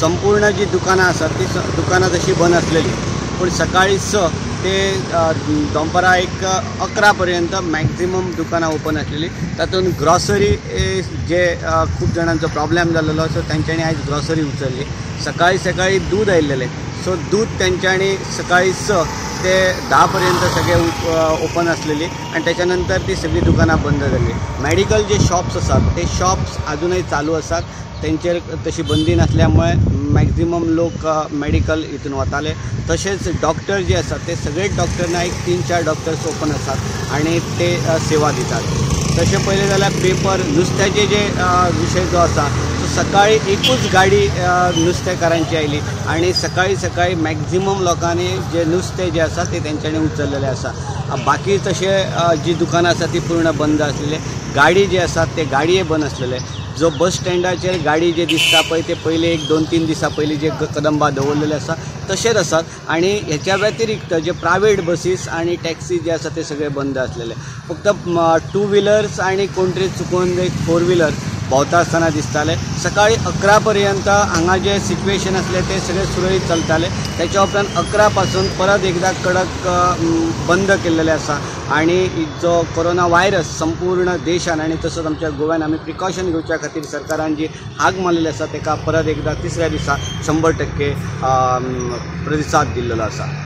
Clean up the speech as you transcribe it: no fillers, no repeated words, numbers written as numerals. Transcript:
संपूर्ण जी दुकानां आसात ती दुकानां तशी बंद आसलेली, पूण सकाळी 6 ते दनपारां एक 11 पर्यंत मॅक्झिमम दुकानां ओपन आसलेली. तातूंत ग्रॉसरी जे खूब जाणांचो प्रॉब्लेम जाल्लो, सो तांच्यांनी आयज ग्रॉसरी उचलली. सकाळी सकाळी दूद आयिल्लें, सो दूद तांच्यांनी सकाळी 6 ते 10 पर्यंत सगळे ओपन आसलेली आनी त्याच्या नंतर ती सगळी दुकानां बंद जाली. मेडिकल जे शॉप्स आसात ते शॉप्स अजूनय चालू आसात, तेंचेर तशी बंदी नासल्यामुळे मॅक्झिमम लोक मेडिकल हितून वताले. तशेंच डॉक्टर जे आसात ते सगळेच डॉक्टर ना एक 3-4 डॉक्टर्स ओपन आसात आनी ते सेवा दितात. तशें पळयलें जाल्यार पेपर नुस्त्याचे जे विशय जो आसा तो सकाळी एकूच गाडी नुस्तेकारांची आयली आनी सकाळी सकाळी मॅक्झिमम लोकांनी जे नुस्तें जे आसा ते तेंच्यांनी उचललेलें आसा. बाकी तशें जी दुकानां आसा ती पूर्ण बंद आसलेले, गाडी जे आसात ते गाडये बंद आसलेले. जो बस स्टँडाचेर गाडी जे दिसता पळय ते पयले एक 2-3 दिसां पयलीं जे कदंबा दवरलेले आसा तशेंच आसात. आनी हेच्या व्यतिरिक्त जे प्रायवेट बसीस आनी टॅक्सी जे आसा ते सगळे बंद आसलेले. फक्त 2 व्हिलर्स आनी कोण तरी चुकोवन एक 4 व्हिलर भोंवता आसतना दिसताले. सकाळी 11 पर्यंत हांगा जे सिच्युएशन आसलें ते सगळें सुरळीत चलतालें. त्याच्या उपरांत 11 पासून परत एकदा कडक बंद केल्लेलें आसा आनी जो कोरोना व्हायरस संपूर्ण देशान आनी तसोच आमच्या गोव्यान आमी प्रिकॉशन घेवच्या खातीर सरकारान जी हाक मारलेली आसा तेका परत एकदा तिसऱ्या दिसा 100% प्रतिसाद दिल्लो आसा.